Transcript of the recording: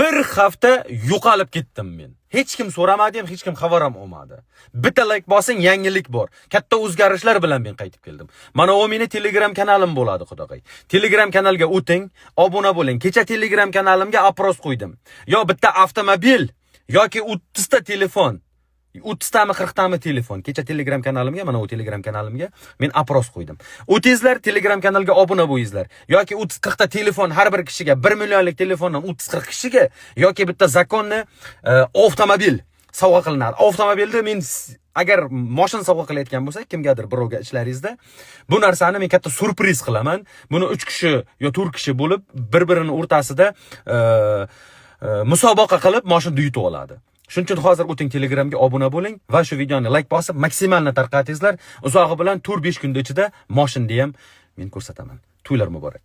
Bir hafta yo'qolib ketdim men. Hech kim so'ramadi ham, hech kim xabar ham olmadi. Bitta like bosing, yangilik bor. Katta o'zgarishlar bilan men qaytib keldim. Mana u meni Telegram kanalim bo'ladi, xudoqay. Telegram kanalga o'ting, obuna bo'ling. Kecha Telegram kanalimga опрос qo'ydim. Yo bitta avtomobil yoki 30 ta telefon. 30 tami, 40 tami telefon. Kecha Telegram kanalimga, mana u Telegram kanalimga men опрос qo'ydim. O'tingizlar, Telegram kanalga obuna bo'lingizlar. Yoki 30-40 ta telefon har bir kishiga, 1 millionlik telefondan 30-40 kishiga yoki bitta законный avtomobil sovg'a qilinadi. Avtomobilda men agar mashina sovg'a qilayotgan bo'lsak, kimgadir, birovga ishlaringizda bu narsani men katta syurpriz qilaman. Buni 3 kishi yo 4 kishi bo'lib, bir-birini o'rtasida musobaqa qilib mashinani yutib oladi. Shuning uchun hozir o'ting, Telegramga obuna bo'ling va shu videoni like bosib, maksimalni tarqatingizlar. Uzog'i bilan 4-5 kunda ichida mashinani ham men ko'rsataman. To'ylar muborak.